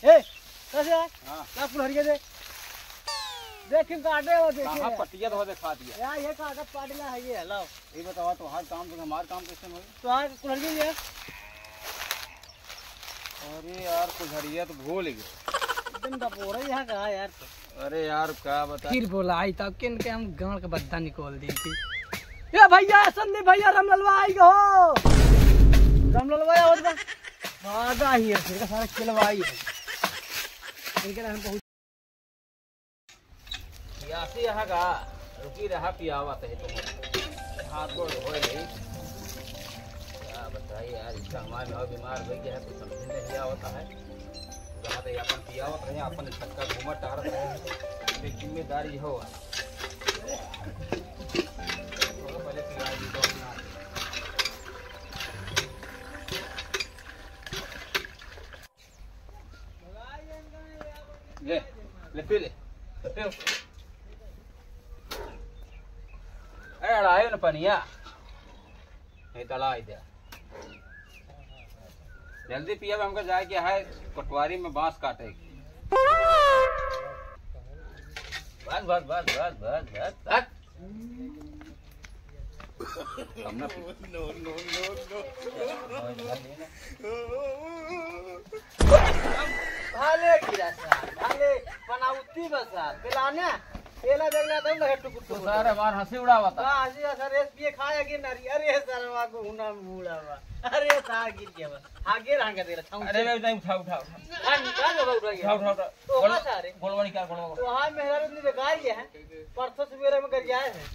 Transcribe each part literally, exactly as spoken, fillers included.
ए, कैसे है? हाँ। क्या फुलहरिया दे? देख, किन काटे हो, देखिए। कहाँ पटिया तो देखा दिया। यार, ये कागज पाटिला है, ये, लाओ। ये बतावा, तोहार काम से हमार काम कैसे होई? तोहार फुलहरिया ये। अरे यार, फुलहरिया तो भूल गए। एकदम दपोरा यहाँ का है यार तो। अरे यार, का बताई? फिर बोलाई, तब किन के हम गांड के बद्दा निकाल दी थी। ए भैया, संदीप भैया, रामललवा आई गो। रामललवा और बा। भागा ही है, फिर का सारा खेलवा आई है। इनके नाम बहुत प्यासी यहाँ का, रुकी रहा, पियावत है तो। हाथ गोड़ धोए ले। क्या बताई यार, इसका हमारे में बीमार हो गया है, कुछ समझ नहीं आवता है। रहा तो अपन पियावत रहे, अपन छक्का घूमत टहरत रहे। ये जिम्मेदारी हो। पहले पिया दी तो अपना। ले, ले पी ले। ले पी। अरे, अड़ाए न पनिया। नहीं तो अड़ाए दे। जल्दी पिया, हमको जाए के है, पटवारी में बांस काटे। बस, बस, बस, बस, बस, बस, बस। कम ना पी। No, no, no, no। भाले गिरा सार, भाले बनावटी बा सार, बेलाने, पेला बेगला तो लगे टुकुर तो टुकुर। सार हमार हंसी उड़ावता। हाँ, हंसी का सार, एस पिए खाए कि नारी, अरे सार, वा को हुना में बूढ़ा बा। अरे सार गिर गया बा। हाँ, गिर हंगा दे रहा था। अरे नहीं, उठा, उठा, उठा। हाँ, निकाल दो, उठा गया। उठा, उठा, उठा। तो गोल-, हाँ सारे। गोलवा निकाल, गोलवा। तो हाँ, मेहरारू इतनी बेकार ये है। परसों सवेरे में कर आए हैं।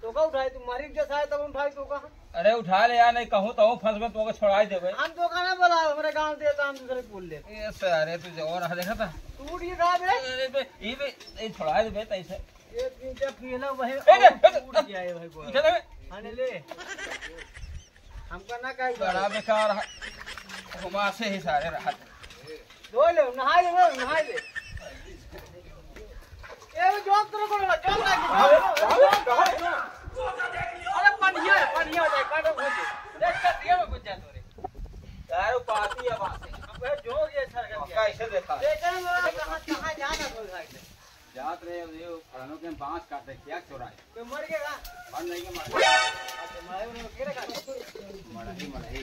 तो का उठाए, तुम्हारी इज्जत आए तब उठाए तो का? अरे उठा ले यार, नहीं कहूँ तो फंस में तुमको छोड़ाई देबे। हम तो का ना बोला, हमारे गांव दे तो हम दूसरे बोल ले। ये सारे तू जो और रहा देखा था। टूट ये रहा बे। अरे बे, ये बे, ये छोड़ाई देबे तैसे। ये तीन चार पीला वही ए, ए, ए, टूट गया है भाई को। इधर आ बे। आने ले। हमका ना कही बड़ा बेकार है। घुमा से ही सारे रहा। धो ले, नहाई ले, नहाई ले। ए, वो जोक तेरे को लगा, जोक लगा। अरे, पानी है, पानी है, जाए, काटो, घुस। देख, कर दिया मैं कुछ जा तोरे। यार, वो पाती है, बात है। अब वह जोक ये सर कर दिया। कैसे देखा? देखा, वो कहाँ, कहाँ जाना बोल रहा है। जात रहे, अब ये फलानों के बांस काट रहे, क्या चोराए? कोई मर गया का? मर नहीं के मार। अच्छा, मारे उन्हें केरे का? मरही, मरही।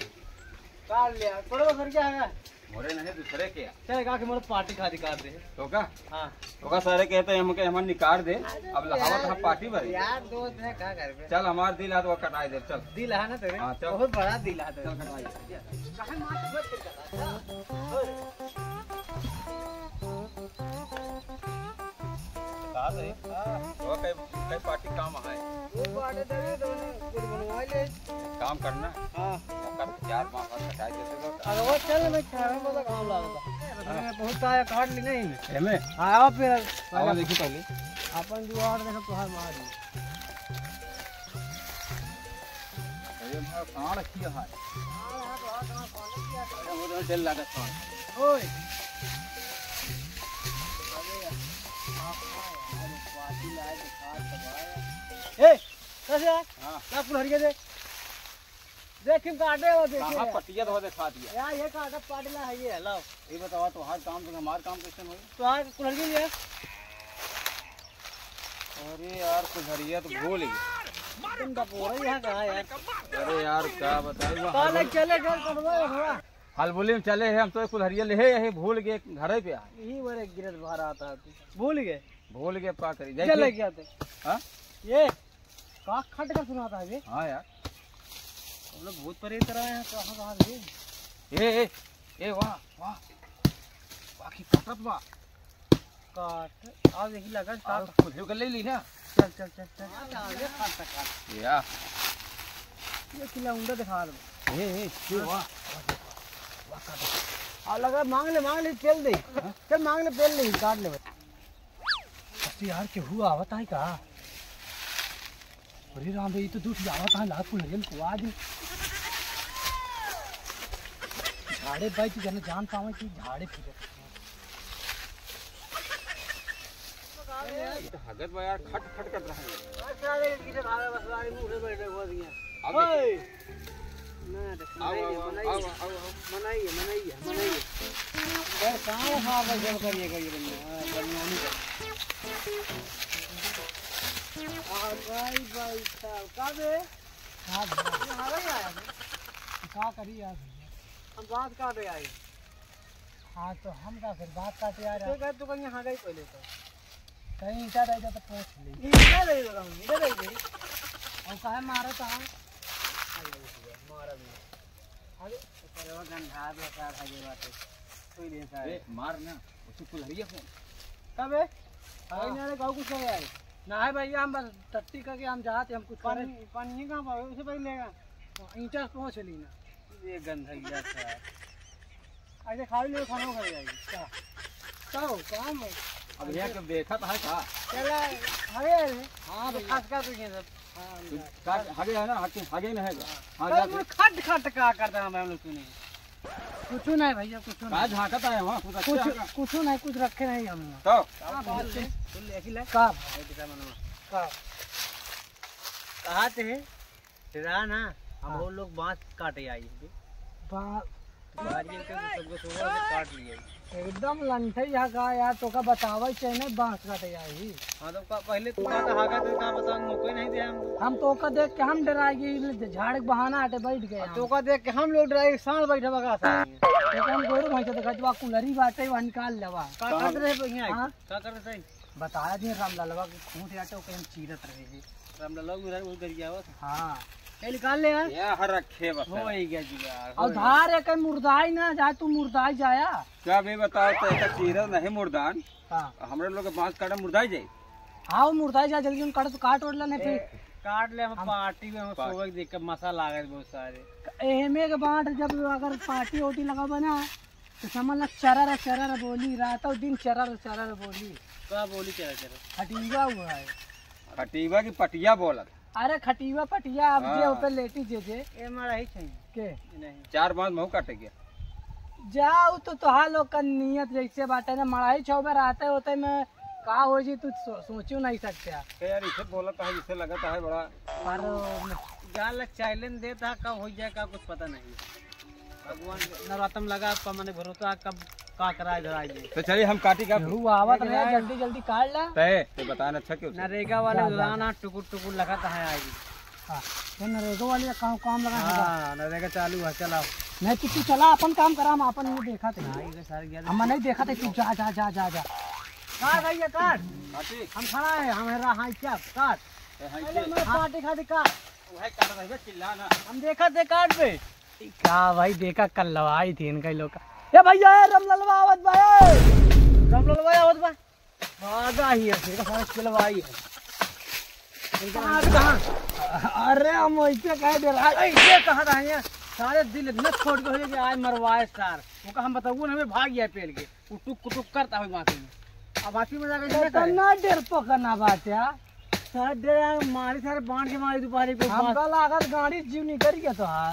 काट लिया। कोड़वा घर क्या है? मोरे नहीं, दूसरे के है। चल, का के मोरे पार्टी खा दिखा दे। तो का? हाँ। तो का सारे कहते हैं, हमके, हमारे निकाल दे। अब लहावत हम पार्टी भरे। यार, दोस्त है, का करबे? चल, हमार दिल है तो वो कटाई दे, चल। दिल है ना तेरे? हाँ, चल। बहुत बड़ा दिल है तेरे। चल, कटाई दे। काहे मार के मत खेल कर रहा? का रे? हाँ। वो कई, कई पार्टी काम है। वो पार्टी तो नहीं, तो उन्हें कुछ बनवा ले। काम करना? हाँ। ओकर चार पाँच बार कटाई देते तो। अरे वो चल, मैं चारों को तो काम लागता। हाँ। मैं बहुत आया, काट ली नहीं। एमे? हाँ, आओ फिर। आओ देखी पहले। अपन जुगाड़ देखो, तुहार मार ली। अरे, हमारा प्राण किया है। अरे, वो तो डर लगा प्राण। ओए। अरे, पार्टी लाए तो काट दबाए। ए, कैसे है? हाँ। ना फुलहरिया दे। देख, किन काटे हो, देखिए। कहाँ पटिया तो देखा दिया। यार, ये काटा पाटिला है, ये, लाओ। ये बतावा, तोहार काम से हमार काम कैसे होई? तोहार फुलहरिया ये। अरे यार, फुलहरिया तो भूल गए। तुम दपोरा यहाँ कहाँ यार? अरे यार, का बताई, वो काले हलबुल-, चले गए, कटवा, कटवा। हलबुली में चले हैं हम तो, फुलहरिया ले है, यही भूल गए, घरे पे आ। यही बड़े गिरत बाहर आता है तू। भूल गए? भूल गए, अब का करी? चले जाइए। क्या थे? हाँ? ये का खट का सुनाता है बे? हाँ यार। हम लोग भूत प्रेत रहे हैं, कहाँ, कहाँ थे? ए, ए, ए, वाह, वाह। वाह, की काटत बा। काट, आ देखी लगा, काट। कुछ कर ले ली ना। चल, चल, चल, चल। या। ये किला उंडा दिखा दो। ए, ए, ये वाह। वाह, काट। आ लगा, मांग ले, मांग ले, पेल दे। हाँ? चल, मांग ले, पेल दे, काट ले भाई। अरे यार, केहू आवत है का? अरे राम रे, ये तो दूठ जावत है, लात को नरियल को आज। झाड़े भाई, तू जाने जान पावे कि झाड़े फिरत। हगत बा यार, खट खट करत रहा है। अच्छा, अरे, किसे भागा बस, गाड़ी मुंह से बैठे हुआ दिया। अब ओए! देखिए। ना, देख, आओ, आओ, आओ, मनाइए, आओ, आओ, आओ। मनाइए, मनाइए, मनाइए। कहाँ वहाँ पर जल करिएगा ये बनिया? हाँ, बनियानी का। आ, भाई, भाई साहब, का बे? हाँ भैया। ये हवा ही आया बे। का करी यार भैया? हम बात काटे आए। हाँ, तो हम का फिर बात काटे आ रहे। तो कह, तू कहीं यहाँ गई पहले तो। कहीं ईंटा रह जाता, पोंछ ले। ईंटा रह जाता, ईंटा रह गई। और काहे मारत है? मारत नहीं। अरे, सरवा गंधा बेकार है ये बात। कोई नहीं सारे। ए, मार ना, उसे कुल्हरिया फोन। कब है? हाँ। कोई नहीं, अरे, गाँव कुछ नहीं आए। ना है भैया, हम बस टट्टी करके हम जाते, हम कुछ पानी, करें। पानी नहीं कहाँ पावे, उसे भाई लेगा। हाँ, ईंटा पहुँच ली ना। ये गंधैया सा। ऐसे खाली ले खाना खा जाएगी। का? का हो? काम है। अब यहाँ के देखत है का? चला, हगे है रे। हाँ तो भैया। खास कर तुझे सब। हाँ, तू का हगे है ना? हगे, हगे नहीं है का? हाँ, अरे जा मैं तू। खट खट का करता हूँ मैं लोग सुने। कुछ नहीं भैया, कुछ का नहीं। झांकत है वहाँ? कुछ रखे कुछ, है का? कुछ नहीं, कुछ रखे नहीं हम। तो? हाँ, का भैया। ले? तू ले, अखिल है? का? ये दिखा मनवा। का? कहा थे? तेरा ना, हम हाँ। वो लोग बांस काटे आई है। बा- गाड़ियों के सबको सोचा से काट लिया है। एकदम लंठई है का यार, तोका बतावे चाहिए ना, बांस काटे आई। हाँ, तो का, पहले तू का कहा का, तो का बता, मौके नहीं दे हम। हम तोका देख के हम डरा गए, ले झाड़ के बहाना हटे बैठ गए अब हम। तोका देख के हम लोग डराए, सांड बैठा बगा सा। तो हम गोरू भाई से देखा, जो कुलरी बाटे, वह निकाल लेवा। का करत रहे यहाँ? हाँ? का करत रहे? बताया जी, रामललवा के खूंट आटे, ओके हम चीरत रहे हैं। रामललवा के उधर वो गरियावत है। हाँ। ये निकाल ले यार। ये हर रखे बस। हो ही गया जी यार, और हो धार एक मुर्दाई ना जाए, तू मुर्दाई जाया। क्या भी बताओ तो, ऐसा चीरा नहीं मुर्दान। हाँ। हमरे लोग के बांस काटा मुर्दाई जाए। हाँ, वो मुर्दाई जाए, जल्दी उन काट, काट ओट लेने फिर। ए, काट ले, हम हम पार्टी में हम पा- सोवे देख के मसा लागत बहुत सारे। एहमे के बांट जब अगर पार्टी ओटी लगाबे ना, तो समझ ला, चरर चरर बोली, रातों दिन चरर चरर बोली। का बोली चरर चरर? खटीवा हुआ है। खटीवा की पटिया बोलत। अरे खटीवा पटिया, अब जे हाँ। ऊपर लेटी जे जे। ए मड़ाही छै। के? नहीं। चार बांस महू काटे गया। जाओ तो तोहार लोग का नियत जैसे बाटे ना, मड़ाही छौबे रहते होते में का हो जी, तू सो-, सोचो नहीं सकते। ए यार, इसे बोलत है, इसे लगत है बड़ा। पर गाल चैलेंज देता, कब हो जाए का कुछ पता नहीं। भगवान नवरातम लगा आपका, मने भरोसा, कब का कराए धराए दे। तो चलिए हम काटी का। केहू आवत रहे, जल्दी जल्दी काट ला। तय, ते बता ना अच्छा क्यों? नरेगा वाले उदाहरण टुकुर टुकुर लगाता है आज। हाँ, ये नरेगा वाले का काम, काम लगा है। हाँ, नरेगा चालू है, चलाओ। नहीं, तू, तू चला, अपन काम करा, हम अपन ये देखा थे। हाँ, ये सारे गया हम नहीं देखा थे, तू जा, जा, जा, जा, जा। काट भैया, काट। काटी। हम खड़ा है, हम रहा, हाँ, क्या? काट। ए, हाँ, पहले ये। हमारे हाँ। पार्टी खाती काट। वही काट रहे, चिल्ला ना। हम देखा थे काट पे। का भाई, देखा कल्लवाई थी इनका ही लोग का। ए भैया, ए रमललवा आवत बा, ए। रमललवा आवत बा। आगा ही है, देखा सारा कल्लवाई है। कहाँ से, कहाँ? अरे हम वैसे कहे दे रहा है। ऐसे कहा था ये, सारे दिल इतना छोड़ के हो गए कि आज मरवाए सार। वो का हम बताऊँ ना, हमें भाग गया पेल के। कुटुक कुटुक करता हो बाकी में। अब बाकी में जाके ए, इतना तो करे। ना डर पकड़ना बात है। सारे डर यार, मारी सारे बांध के मारी दोपहरी को हमका बात। लागत गाड़ी जीव निकल गया तो हाँ।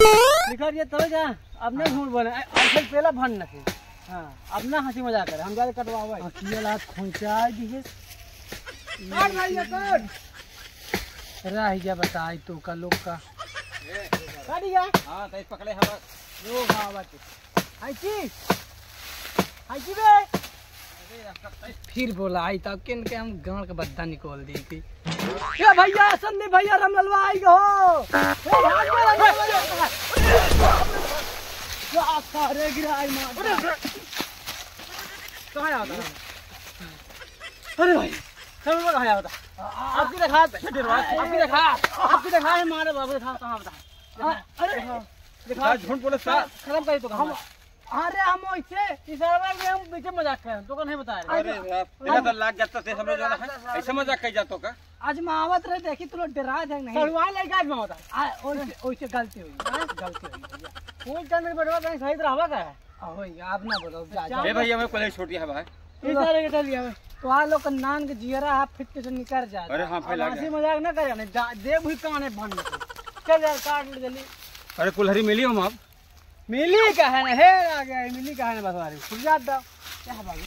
निकल गया तो जा, अब नहीं हाँ। झूठ बोले, ऐ-, ऐसे पहला भंड न थे। हाँ। अब ना हंसी मजाक करे, हम जाके कटवावे। अकेला हाथ खोंचा दीजिए। काट भाई, ये काट। रह गया बताई तो का लोग का। काट गया। हाँ, तो पकड़े हमार। यो, हाँ, बात। हाय जी। हाय जी बे। फिर बोला आई तब किन के हम गांड के बद्दा निकाल दी थी। ए भैया, संदीप भैया, रमललवा आई गो। ए भाग गो, रमललवा। क्या सारे गिरा आई मार। कहाँ आया था? अरे भाई, रमललवा कहाँ आया था? आपकी देखा, आपकी देखा, आपकी देखा है मारे बाबू, देखा कहाँ बता? अरे, देखा, झूठ बोले सार। खत्म करी तो हम, अरे हम वैसे इशारा में हम पीछे मजाक करें, तो नहीं बता रहे। अरे यार, देखा तो लाग जाता से हमरे जो है, ऐसे मजाक कर जातो का? आजमावत रहे, देखी तू लोग डरा जाए नहीं। सड़वा ले के आजमावत है। आ, ओइसे, ओइसे गलती हुई, हाँ? गलती हुई भैया। कोई चंद्र बटवा कहीं सही रहवा का है? आ, होई, आप ना बोलो, जा, जा। ए भैया, मैं कोई छोटी है भाई। ई सारे के चल गया। तो आ लोग का नान के जियरा हाथ फिट से निकर जाए। अरे हाँ, फैला अब हंसी गया। मजाक ना करे, नहीं, जा, देव भी काने भंड। चल यार, काट ले जल्दी। अरे कुल्हरी मिली हम अब। मिली का है ना, हे आ गया, मिली का है ना बस वाली। खुद जा दो। क्या बात है?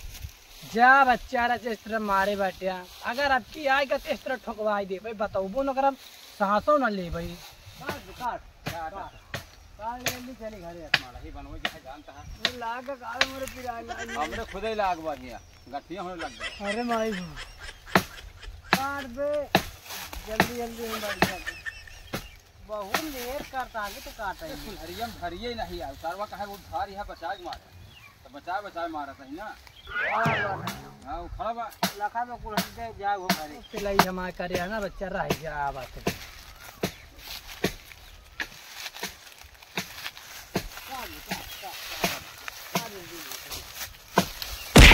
जा बच्चा रा, इस तरह मारे बाटिया। अगर अब की आए का तो इस तरह ठोकवाई दे भाई, बताओ, बोलो अगर हम सांसों ना ले भाई। काट, काट, काट। काल जल्दी चली घरे। माला ही बनवे के है, जानता है। ये लाग का काल मोरे पिराए लाग। हमरे खुदे लाग बढ़िया, गठिया होने लग गया। अरे माई हो। काट दे, जल्दी जल्दी हम बैठ जाते। बहुत लेट करता है कि तो काटा ही। कुल्हरिया में धरिए नहीं यार, सरवा कहे वो धार यहाँ बचाए के मारे। तो बचाए बचाए मारत ही ना। हाँ, वो खड़ा बा। लखा तो कुल हट जाए, जाए वो घरे। सिलाई हमारे करे है ना, बच्चा रह गया, आ बात है।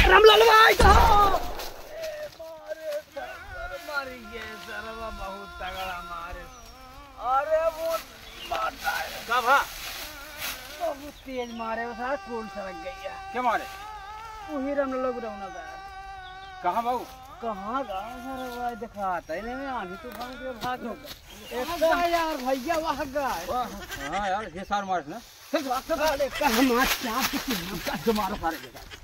रामलाल भाई साहब! ए, मारे सर, मर गए सरवा, बहुत तगड़ा मारे। अरे वो माता है। का भा? बहुत तेज मारे, वो साला कौन सरक गई है। क्या मारे? वही रामलाल लोग रौना का। कहाँ बाबू? कहाँ गा सरवा, दिखाता ही नहीं, आंधी तूफान के भाग होगा। भाग गया यार, भैया, भाग गया। वाह, हाँ यार, ये सार मार ना। चल, चल, चल। अरे, कहाँ मार, क्या कुछ नहीं, कहाँ मारो सारे के साथ।